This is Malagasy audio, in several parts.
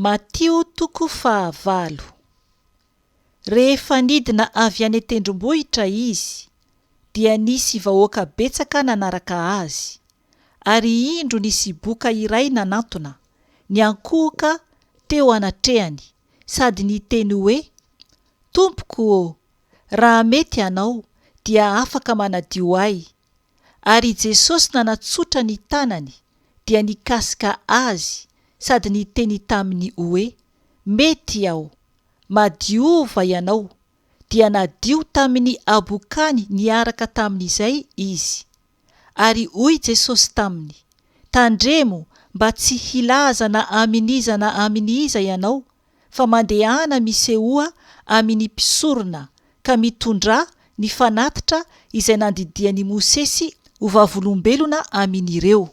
Matio toko fahavalo. Rehefa nidina avy any an-tendrombohitra Izy, dia nisy vahoaka betsaka nanaraka Azy. Ary indro nisy boka iray nanantona, niankohoka teo anatrehany, sady niteny hoe, Tompoko ô, raha mety Ianao, dia afaka manadio ahy. Ary i Jesosy nanatsotra ny tanany, dia nikasika azy, sady niteny taminy hoe, Mety Aho. Madiova ianao. Dia nadio tamin'ny habokany niaraka tamin'izay izy. Ary hoy Jesosy taminy, Tandremo mba tsy hilaza na amin'iza na amin'iza ianao, fa mandehana misehoa amin'ny mpisorona, ka mitondrà ny fanatitra izay nandidian'i Mosesy ho vavolombelona amin'ireo.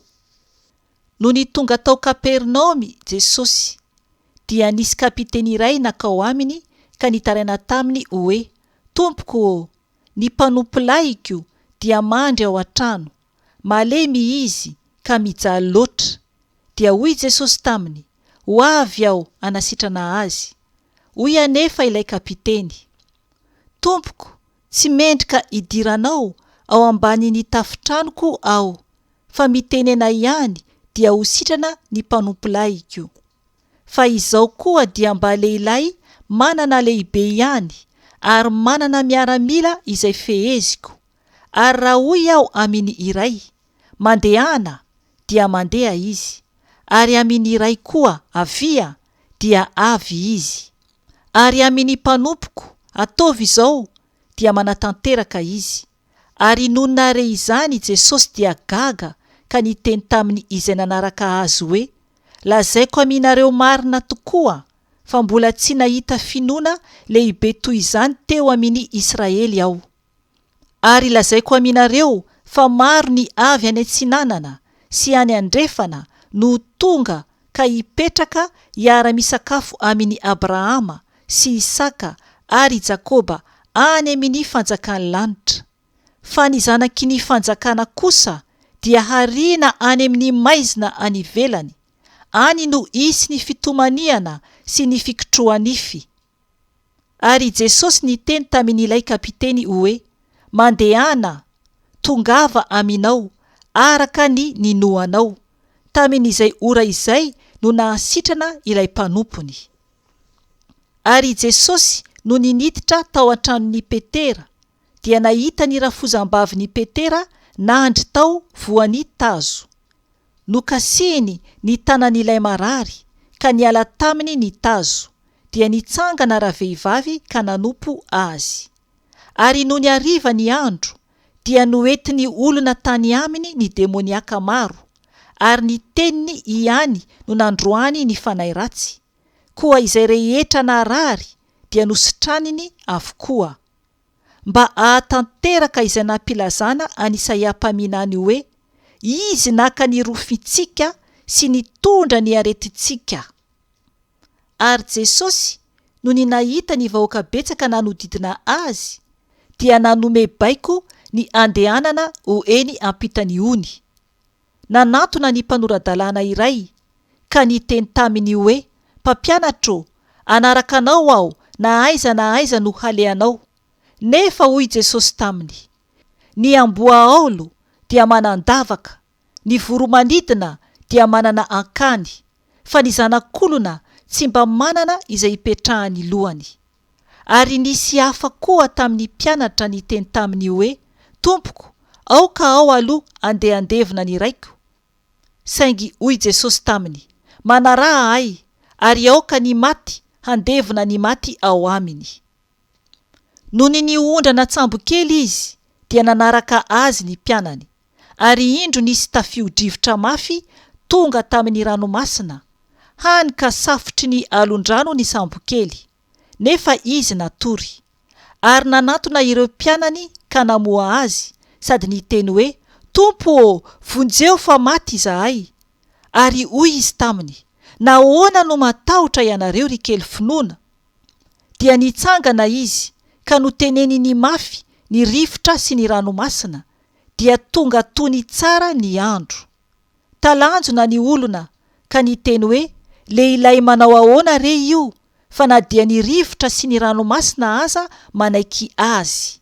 Nony tonga tao Kapernaomy Jesosy, dia nisy kapiteny iray nankao aminy ka nitaraina taminy hoe, Tompoko ô, ny mpanompolahiko dia mandry ao an-trano, malemy izy ka mijaly loatra. Dia hoy Jesosy taminy, Ho avy aho hanasitrana azy. Hoy anefa ilay kapiteny, Tompoko, tsy mendrika hidiranao ao ambanin'ny tafon-tranoko aho, fa mitenena ihany dia ho sitrana ny mpanompolahiko. Fa izaho koa dia mba lehilahy manana lehibe ihany, ary manana miaramila izay feheziko. Ary raha hoy aho amin' iray, Mandehana, dia mandeha izy, ary amin' iray koa, Avia, dia avy izy. Ary amin' ny mpanompoko, Ataovy izao, dia manatanteraka izy. Ary nony nahare izany i Jesosy dia gaga ka niteny tamin' izay nanaraka Azy hoe, Lazaiko aminareo marina tokoa fa mbola tsy nahita finoana lehibe toy izany teo amin' i Israely Aho. Ary lazaiko aminareo fa maro ny avy any atsinanana sy any andrefana no ho tonga ka hipetraka hiara-misakafo amin' i Abrahama sy Isaka ary i Jakoba any amin' ny fanjakan'ny lanitra. Fa ny zanaky ny fanjakana kosa dia hariana any amin' ny maizina any ivelany, any no hisy ny fitomaniana sy ny fikitroha-nify. Ary i Jesosy niteny tamin' ilay kapiteny hoe, Mandehana, tongava aminao, araka ny ninoanao. Tamin' izay ora izay no nahasitrana ilay mpanompony. Ary i Jesosy nony niditra tao an-tranon' i Petera, dia nahita ny rafozambavin' i Petera nandry tao voan' tazo. Nokasihiny ny tanan' ilay marary, ka niala taminy ny tazo, dia nitsangana ravehivavy ka nanompo azy. Ary nony hariva ny andro, dia noentin'ny olona tany aminy ny demoniaka maro, ary ny teniny ihany no nandroany ny fanahy ratsy, koa izay rehetra narary dia nositraniny avokoa. Mba hahatanteraka izay nampilazana an'Isaia mpaminany hoe, Izy naka ny rofintsika sy nitondra ny aretintsika. Ary Jesosy, nony nahita ny vahoaka betsaka nanodidina Azy, dia nanome baiko ny handehanana ho eny ampitan'ny ony. Nanantona ny mpanora-dalàna iray, ka niteny taminy hoe, Mpampianatra ô, hanaraka Anao aho na aiza na aiza no halehanao. Nefa hoy Jesosy taminy, Ny amboa aolo dia manan-davaka, Ny voro-manidina dia manana ankany, fa ny zanak'olona tsy mba manana izay hipetrahan'ny lohany. Ary nisy hafa koa tamin'ny mpianatra niteny taminy hoe, Tompoko, aoka aho aloha andeha handevina ny raiko. Saingy hoy Jesosy taminy, Manaraha Ahy, ary aoka ny maty handevina ny maty ao aminy. Nony niondrana an-tsambokely Izy, dia nanaraka Azy ny mpianany. Ary indro nisy tafio-drivotra mafy tonga tamin'ny ranomasina, hany ka safotry ny alon-drano ny sambokely, nefa izy natory. Ary nanantona ireo mpianany ka namoha azy, sady niteny hoe, Tompo ô, vonjeo fa maty izahay! Ary hoy izy taminy, Nahoana no matahotra ianareo, ry kely finoana? Dia nitsangana izy ka noteneniny mafy ny rivotra sy ny ranomasina, dia tonga tony tsara ny andro. Talanjona ny olona ka niteny hoe, Lehilahy manao ahoana re io fa na dia ny rivotra sy ny ranomasina aza manaiky azy?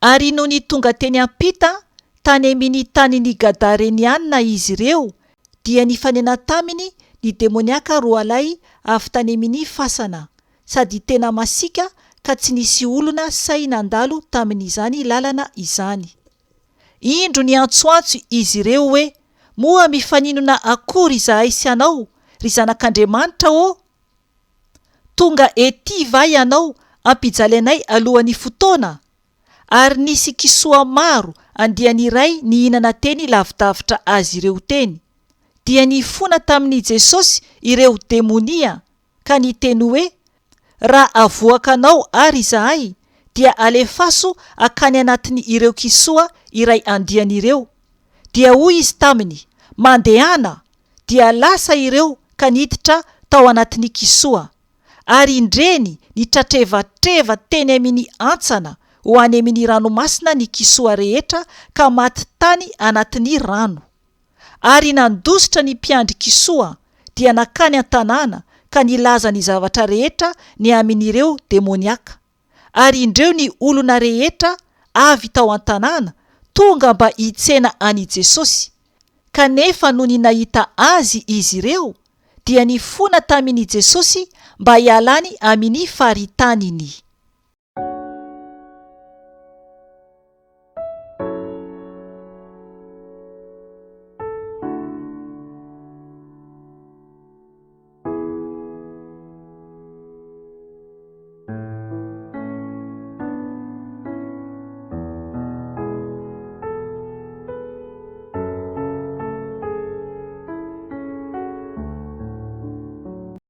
Ary nony tonga teny am-pita, tany amin' ny tanin' ny Gadareniana izy ireo, dia nifanena taminy ny demoniaka roalahy avy tany amin' ny fasana, sady tena masiaka ka tsy nisy olona sahy nandalo tamin' izany lalana izany. Indro niantsoantso izy ireo hoe, Moa mifaninona akory izahay sy anao, ry Zanak' Andriamanitra ô? Tonga ety va ianao hampijaly anay alohan'ny fotoana? Ary nisy kisoa maro andiany iray nihinana teny lavidavitra azy ireo teny. Dia nifona tamin'i Jesosy ireo demonia ka niteny hoe, Raha avoakanao àry izahay, dia alefaso hakany anatin'ireo kisoa iray andiany ireo. Dia hoy izy taminy, Mandehana! Dia lasa ireo ka niditra tao anatin'ny kisoa. Ary indreny nitratrevatreva teny amin'ny hantsana ho any amin'ny ranomasina ny kisoa rehetra ka maty tany anatin'ny rano. Ary nandositra ny mpiandry kisoa dia nankany an-tanàna ka nilaza ny zavatra rehetra ny amin'ireo demoniaka. Ary indreo ny olona rehetra avy tao an-tanàna tonga mba hitsena an'i Jesosy, kanefa nony nahita Azy izy ireo, dia nifona tamin' i Jesosy mba hialany amin' ny faritaniny.